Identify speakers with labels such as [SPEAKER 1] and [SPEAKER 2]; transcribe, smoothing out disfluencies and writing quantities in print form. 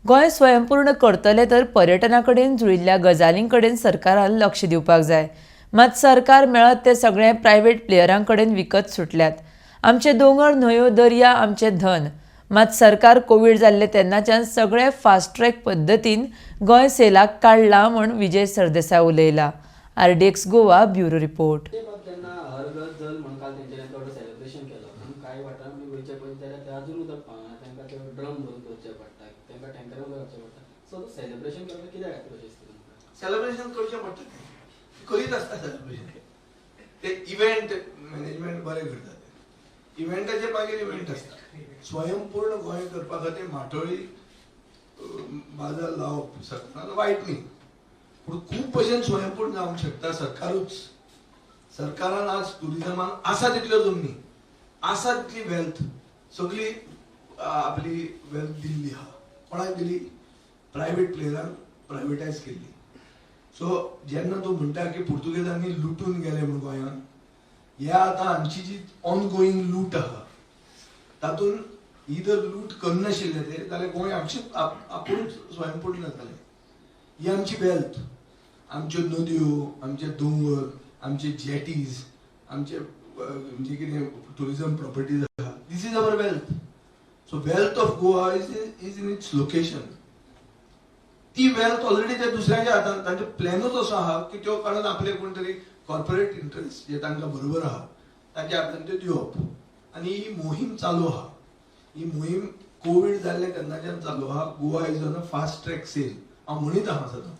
[SPEAKER 1] गोंय स्वयंपूर्ण करतले तर पर्यटना कडेन जुळिल्ल्या गजालीं कडेन सरकारान लक्ष दिवपाक जाय. मात सरकार मेळत ते सगळे प्रायव्हेट प्लेयरां कडेन विकत सुटल्यात. आमचे दोंगर, न्हंयो, दर्या आमचें धन. मात सरकार कोवीड जाल्ले तेन्नाच्यान सगळे फास्ट ट्रॅक पद्दतीन गोंय सेलाक काडला म्हूण विजय सरदेसाय उलयला. RDX Goa, bureau report.
[SPEAKER 2] ते बाब जेन्ना हर घर जल म्हणून काल तेंच्यांनी थोडो सेलिब्रेशन केलो पूण कांय वाठारांनी वयचे पळयत जाल्यार ते अजून उदक पावना. तांकां ते ड्रम भरून दवरचे पडटा, तांकां टँकरान उदक हाडचें पडटा. सो सेलिब्रेशन करप कित्या खातीर अशें दिसता तुमकां?
[SPEAKER 3] सेलिब्रेशन करचें पडटा तें, करीत आसता सेलिब्रेशन ते. इव्हेंट मॅनेजमेंट बरें करता ते. इव्हेंटाचे मागीर इव्हेंट आसता. स्वयंपूर्ण गोंय करपा खातीर माटोळी बाजार लावप सरकारान वायट न्ही, पूण खूब भशेन स्वयंपूर्ण जावंक शकता सरकारूच. सरकारान आज टुरिजमान आसा तितल्यो जमनी, आसा तितली वेल्थ, सगळी आपली वेल्थ दिल्ली आहा. कोणाक दिली? प्रायव्हेट प्लेयरांक प्रायवेटायज केल्ली. सो जेन्ना तूं म्हणटा की पुर्तुगेजांनी लुटून गेले म्हूण गोंयांत, ह्या आतां आमची जी ऑन गोईंग लूट आहा तातूंत ही जर लूट करनाशिल्ले ते जाल्यार गोंय आमचे आपुणूच स्वयंपूर्ण जातालें. ही आमची वेल्थ, आमच्यो नदयो, आमचे दोंगर, आमचे जेटीज, आमचे म्हणजे कितें टुरिजम प्रॉपर्टीज आहा, this is our wealth. So wealth of Goa is in its location. ती वेल्थ ऑलरेडी त्या दुसऱ्याच्या हातान. तांचो प्लॅनूच असो आहा की त्यो काडून आपले कोण तरी कॉर्पोरेट इंट्रस्ट जे तांकां बरोबर आहा तांच्या हातान त्यो दिवप. आनी ही मोहीम चालू आहा. ही मोहीम कोवीड जाल्ले तेन्नाच्यान चालू आहा. Goa is on a fast track sale हांव म्हणीत आहा सदां.